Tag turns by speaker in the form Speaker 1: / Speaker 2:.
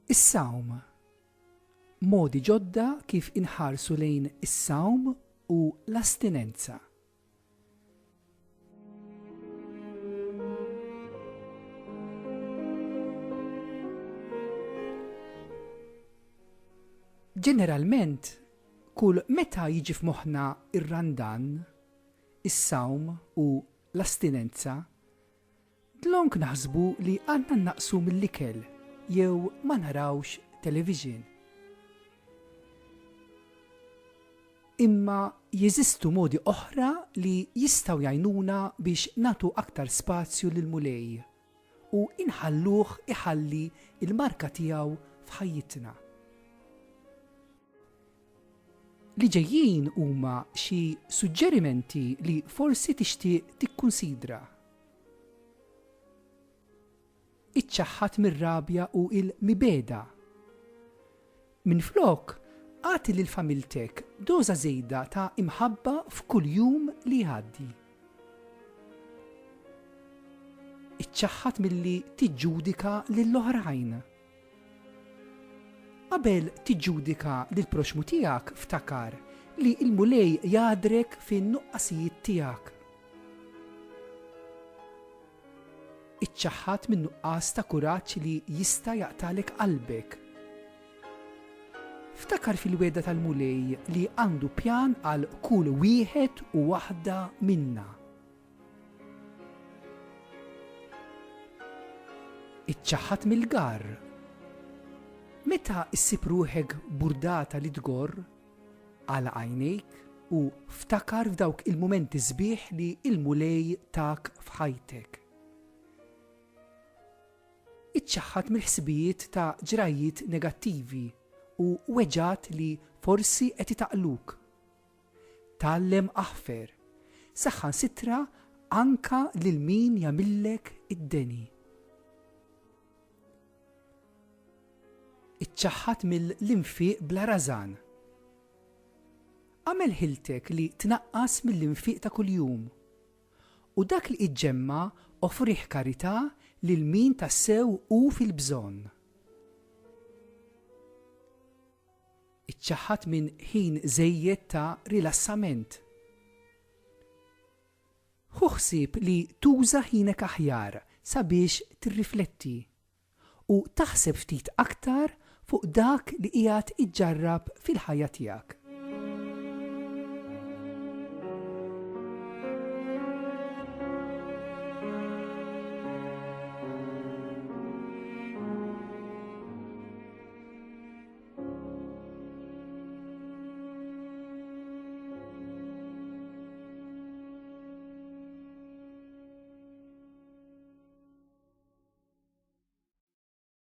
Speaker 1: Is-sawm. Modi ġodda kif inħarsu lejn is-sawm u l-astinenza. Ġeneralment, kull meta jiġi f'moħħna r-Randan, is-sawm u l-astinenza, Dlonk naħsbu li għandna nnaqqsu mill-ikel jew ma narawx television. Imma jeżistu modi oħra li jistgħu jgħinuna biex nagħtu aktar spazju lill-Mulej u nħalluh iħalli l-marka tiegħu f'ħajjitna. Li ġejjin huma xi suġġerimenti li forsi tixtieq tikkunsidra. Iċċaħħad mir-rabja u l-mibegħda. Minflok, agħti lil familtek doża żejda ta' imħabba f'kull jum li jgħaddi. Iċċaħħad milli tiġġudika lill-oħrajn. Qabel tiġġudika lill-proxxmu tiegħek ftakar li l-Mulej jagħdrek fin-nuqqasijiet tiegħek. Iċċaħħad min-nuqqas ta' kuraġġ li jista' jaqtagħlek qalbek. Ftakar fil-wegħda tal-Mulej li għandu pjan għal kull wieħed u waħda minna. Iċċaħħad mill-garr. Meta ssib ruħek burdata li tgorr, agħlaq għajnejk u ftakar f'dawk il-mumenti sbieħ li l-Mulej tak f'ħajtek. Iċċaħħad mill-ħsibijiet ta' ġrajjiet negattivi u weġgħat li forsi qed itaqqluk. Tgħallem aħfer, saħansitra anka lil min jagħmillek id-deni. Iċċaħħad mill-infiq bla rażan. Agħmel ħiltek li tnaqqas mill-infiq ta' kuljum, u dak li iġġemma' offrih karità lil min tassew hu fil-bżonn. Iċċaħħad minn ħin żejjed ta' rilassament. Ħu ħsieb li tuża ħinek aħjar sabiex tirrifletti u taħseb ftit aktar fuq dak li qiegħed iġġarrab fil-ħajja tiegħek.